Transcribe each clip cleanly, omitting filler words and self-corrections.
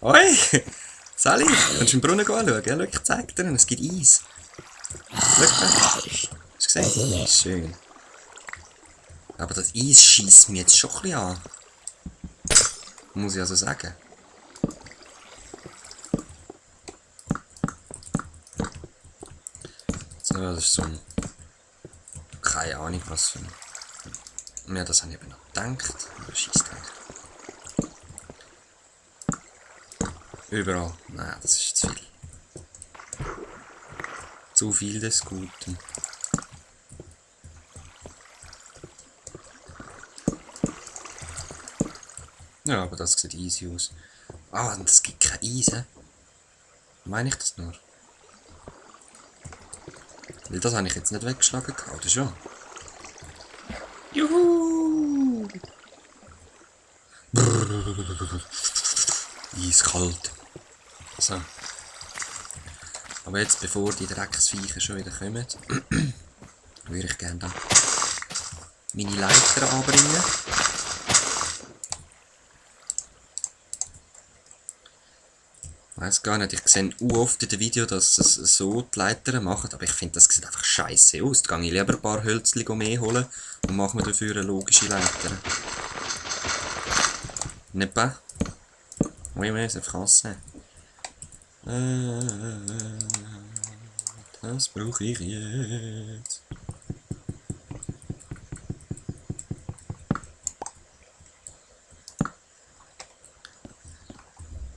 Oi! Sally, kannst du im Brunnen anschauen? Schau, ich zeig dir, es gibt Eis. Schau mal. Hast du gesehen? Schön. Aber das Eis schießt mich jetzt schon ein bisschen an. Muss ich also sagen. So, das ist so ein... Keine Ahnung, was für ein... Ja, das habe ich eben noch gedacht. Aber schießt eigentlich. Überall. Nein, das ist zu viel. Zu viel des Guten. Ja, aber das sieht easy aus. Ah, und es gibt kein Eis, hä? Meine ich das nur? Weil das habe ich jetzt nicht weggeschlagen, oder schon? Juhu! Eiskalt. So. Aber jetzt, bevor die Drecksviecher schon wieder kommen, würde ich gerne da meine Leiter anbringen. Ich weiss gar nicht, ich sehe oft in den Videos, dass es so die Leiter machen, aber ich finde, das sieht einfach scheiße aus. Da gehe ich lieber ein paar Hölzchen mehr holen und mache mir dafür eine logische Leiter. Nicht wahr? Oui, oui, c'est français. Das brauche ich jetzt.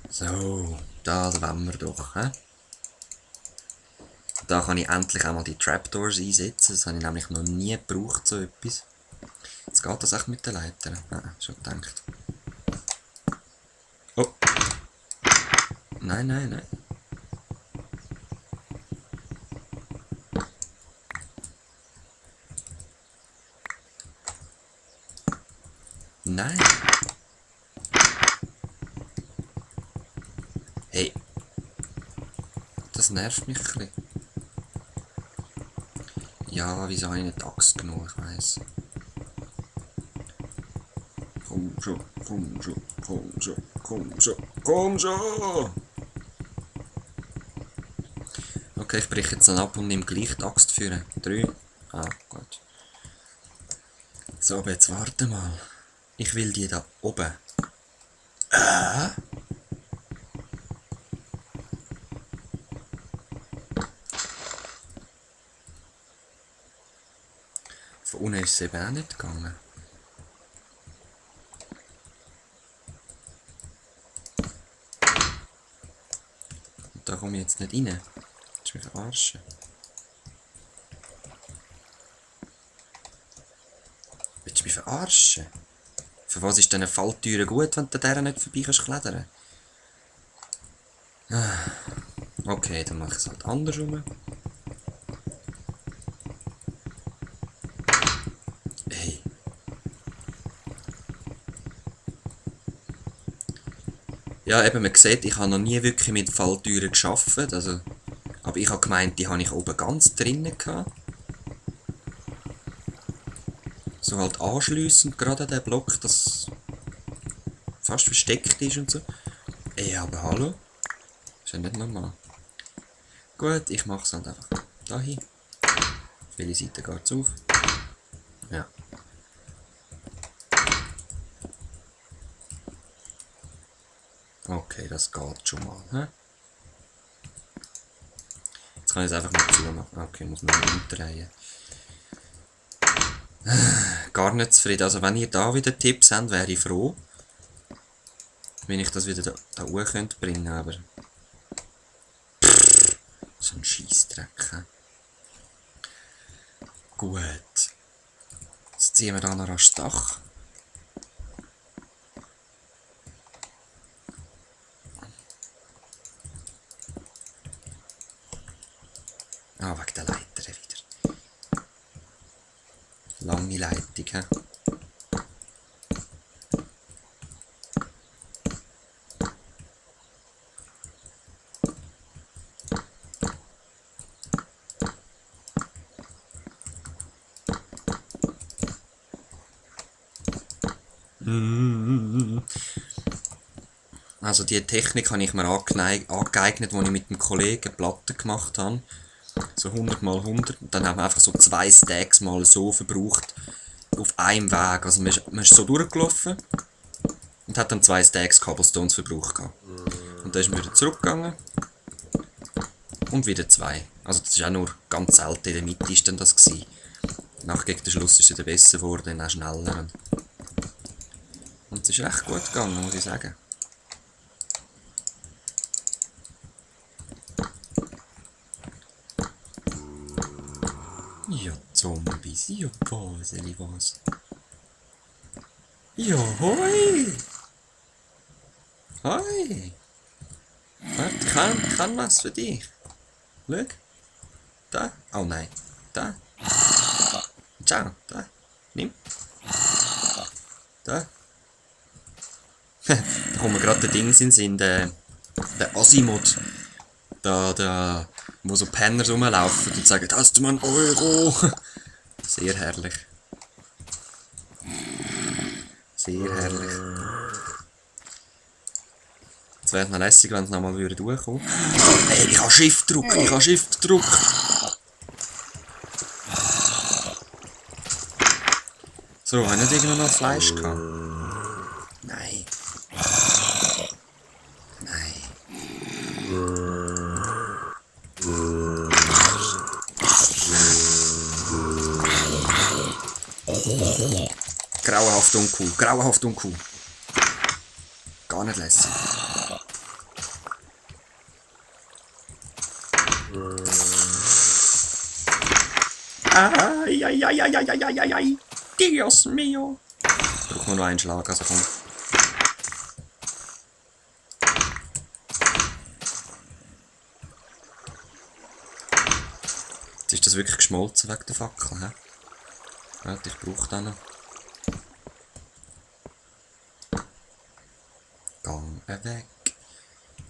So, das wollen wir doch, hä? Da kann ich endlich einmal die Trapdoors einsetzen. Das habe ich nämlich noch nie gebraucht, so etwas. Jetzt geht das echt mit den Leitern. Ah, schon gedacht. Oh. Nein, nein, nein. Nein. Hey. Das nervt mich ein bisschen. Ja, wieso habe ich nicht Axt genug, ich weiss. Komm schon, komm schon, komm schon, komm schon, komm schon! Okay, ich breche jetzt dann ab und nehme gleich die Axt für 3. Ah, gut. So, aber jetzt warte mal. Ich will die da oben. Von unten ist es eben auch nicht gegangen. Und da komme ich jetzt nicht rein. Willst du mich verarschen? Willst du mich verarschen? Für was ist denn eine Falltüre gut, wenn du der nicht vorbei kannst klettern? Okay, dann mache ich es halt andersrum. Hey. Ja, eben, man sieht, ich habe noch nie wirklich mit Falltüren gearbeitet. Also, aber ich habe gemeint, die habe ich oben ganz drinnen gehabt. So halt anschliessend gerade an den Block, das fast versteckt ist und so. Ey, aber hallo? Ist ja nicht normal. Gut, ich mache es halt einfach dahin. Auf welche Seite geht es auf? Ja. Okay, das geht schon mal. He? Jetzt kann ich es einfach mal zumachen. Okay, muss man umdrehen. Gar nicht zufrieden. Also wenn ihr da wieder Tipps habt, wäre ich froh. Wenn ich das wieder da hoch könnte bringen, aber... So ein Scheissdreck. He? Gut. Jetzt ziehen wir da noch ans Dach. Ah, wegen der Leiter wieder. Lange Leitung, he? Also die Technik habe ich mir angeeignet, als ich mit einem Kollegen Platten gemacht habe. So 100 mal 100. Und dann haben wir einfach so 2 Stacks mal so verbraucht. Auf einem Weg. Also man ist so durchgelaufen und hat dann 2 Stacks Cobblestones verbraucht gehabt. Und dann ist man wieder zurückgegangen. Und wieder 2. Also das ist auch nur ganz selten, in der Mitte ist dann das gewesen. Nach gegen den Schluss ist es wieder besser geworden, auch schneller. Und es ist recht gut gegangen, muss ich sagen. Ja, Zombies, ja, Baseli, was? Ja, hoi! Hoi! Warte, ich kann was für dich. Schau. Da. Oh nein. Da. Ciao. Da. Nimm. Da. Da kommt mir gerade der Dings in den Sinn, der Asimod. Da, wo so Penner rumlaufen und sagen, hast du mal einen Euro? Sehr herrlich. Sehr herrlich. Es wäre noch lässig, wenn es nochmal durchkommen würde. Hey, ich habe Shift-Druck, ich habe Shift-Druck. So, haben wir nicht irgendwo noch Fleisch gehabt? Nein. Nein. Grauenhaft uncool, grauenhaft uncool. Gar nicht lässig. Ai. Dios mio. Brauchen wir noch einen Schlag, also komm. Jetzt ist das wirklich geschmolzen wegen der Fackel, hä? Warte, ich brauche den noch. Gang weg,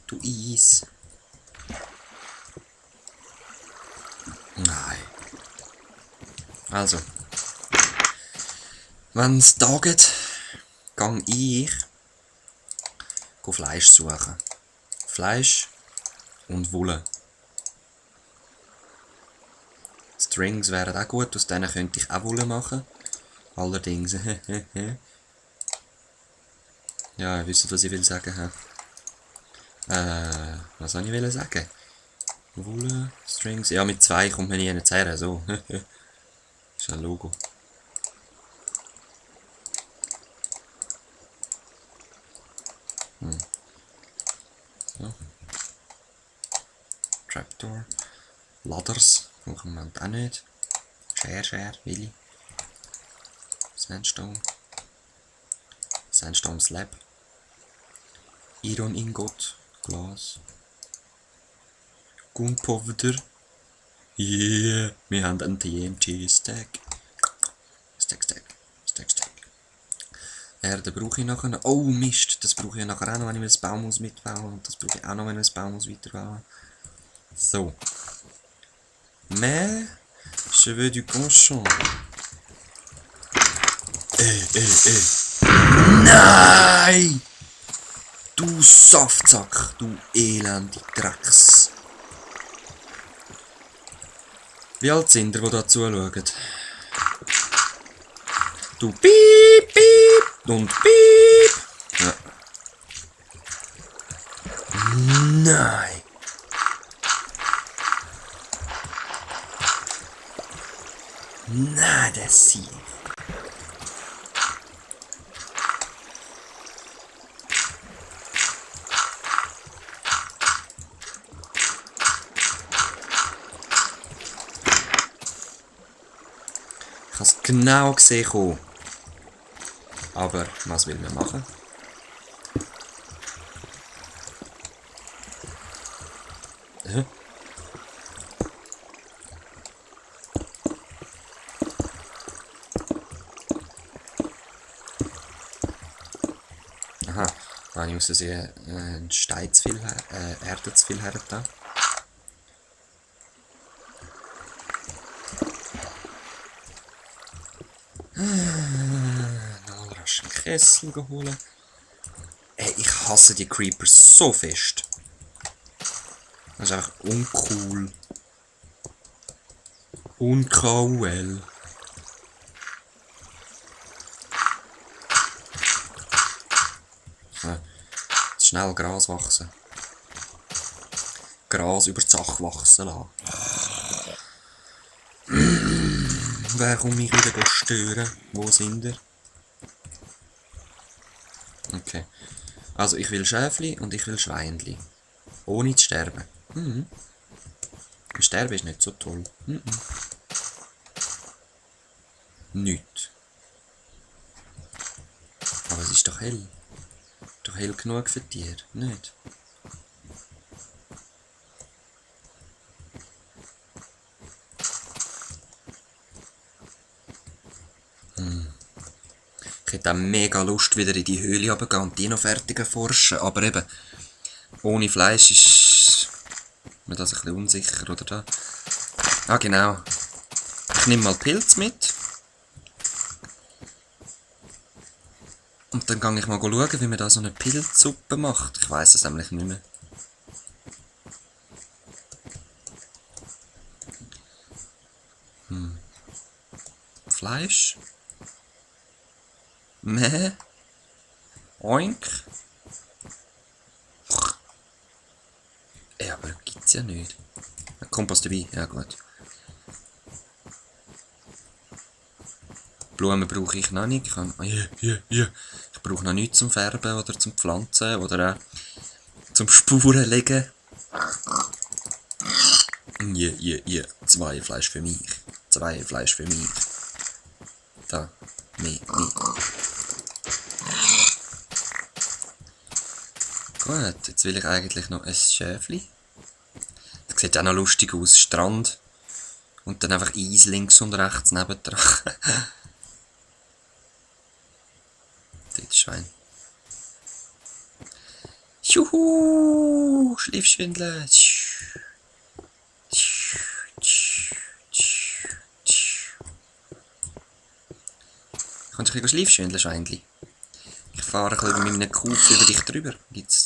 du Eis. Nein. Also. Wenn es taget, gang ich Fleisch suchen. Fleisch und Wolle. Strings wären auch gut, aus denen könnte ich auch Wolle machen. Allerdings, ja, ihr wisst, was ich will sagen. Was soll ich sagen? Wolle, Strings, ja, mit 2 kommt man nie her, so. Das ist ein Logo. So. Trapdoor. Ladders brauchen wir auch nicht. Share, Willi. Sandstone. Sandstone Slab. Iron Ingot. Glas. Gunpowder. Yeah, wir haben einen TNT-Stack. Stack. Erde brauche ich nachher noch. Oh Mist, das brauche ich nachher auch noch, wenn ich mir das Baumhaus mitbaue. Und das brauche ich auch noch, wenn ich das Baumhaus weiterbaue. So. Mais, je veux du cochon. Nein! Du Saftsack, du elende Drecks. Wie alt sind ihr, die da zuschauen? Du piep, piep und piep. Ja. Nein. Nein, das hier. Ich habe es genau gesehen. Aber was will man machen? Aha, ich muss sie einen Stein zu viel, Erde zu viel her da. Kessel holen. Ey, ich hasse die Creepers so fest. Das ist einfach uncool. Unkraul. Ja, schnell Gras wachsen. Gras über die Sache wachsen lassen. Wer kommt mich wieder stören? Wo sind ihr? Okay. Also ich will Schäfli und ich will Schweinli. Ohne zu sterben. Sterben ist nicht so toll. Nicht. Aber es ist doch hell. Doch hell genug für Tiere, nicht? Ich hätte auch mega Lust, wieder in die Höhle runterzugehen und die noch fertig erforschen. Aber eben, ohne Fleisch ist mir das ein bisschen unsicher, oder da? Ah, genau. Ich nehme mal Pilz mit. Und dann gehe ich mal schauen, wie man da so eine Pilzsuppe macht. Ich weiss es nämlich nicht mehr. Fleisch. Meh. Oink. Ja, aber gibt's ja nicht. Kompost dabei, ja gut. Blumen brauche ich noch nicht. Ich brauche noch nichts zum Färben oder zum Pflanzen oder auch zum Spuren legen. Ja. 2 Fleisch für mich. 2 Fleisch für mich. Da. Nee. Gut, jetzt will ich eigentlich noch ein Schäfli. Das sieht auch noch lustig aus. Strand. Und dann einfach Eis links und rechts nebendran. Dort ist Schwein. Juhu! Schleifschwindel. Kannst du ein bisschen Schleifschwindeln, Schweinli? Ich fahre ein bisschen mit meinem Kuh über dich drüber. Gibt's